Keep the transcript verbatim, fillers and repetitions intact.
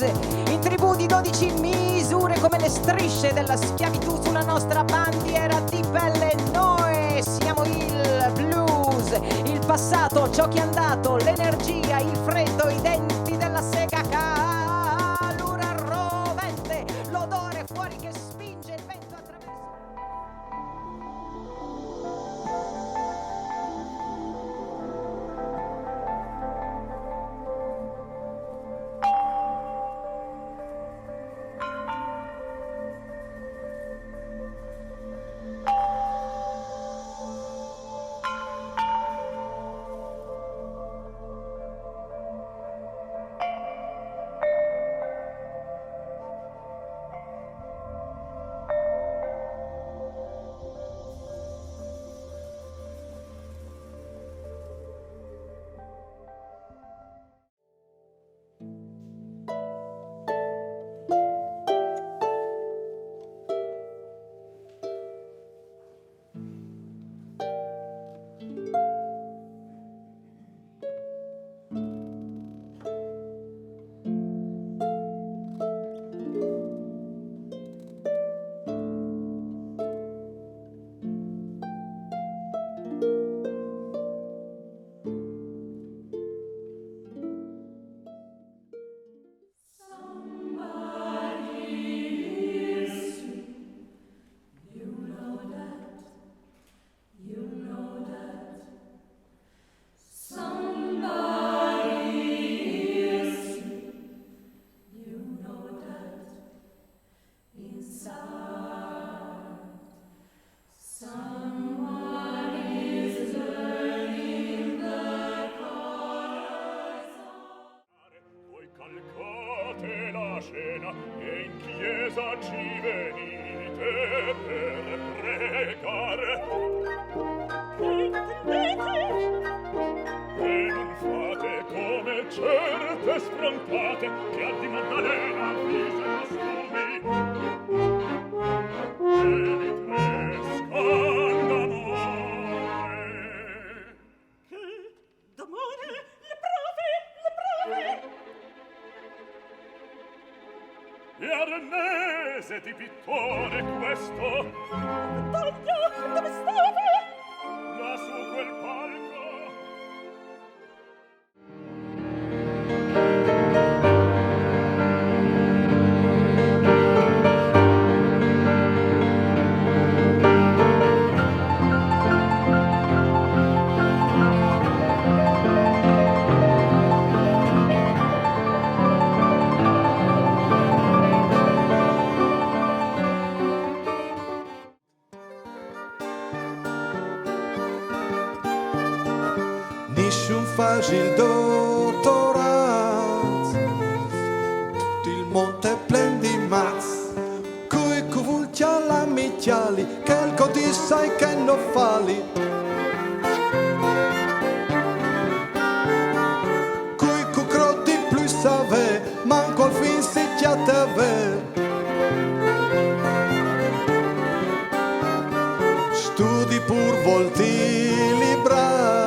In tribù di dodici misure come le strisce della schiavitù sulla nostra bandiera di pelle. Noi siamo il blues, il passato, ciò che è andato, l'energia, il freddo, i denti della sega, calura rovente, l'odore fuori che spinge il vento attraverso. Voi calcate la scena e in chiesa ci venite per pregare. Che intendete? E non fate come certe sfrontate che a di Maddalena vise costumi e li trescan d'amore. Che d'amore le prove, le prove. E arnese di pittore questo. Battaglia dove stava? Là su quel palco. Nisciun fâs il dotorat, tut il mont è plen di mats. Cui cu vûl cjalâ mi cjali, chel che o dîs sai che no fali. Cui cu crôt di plui savê, manco al fin si cjate a vê. Studi pûr voltî li brâfs.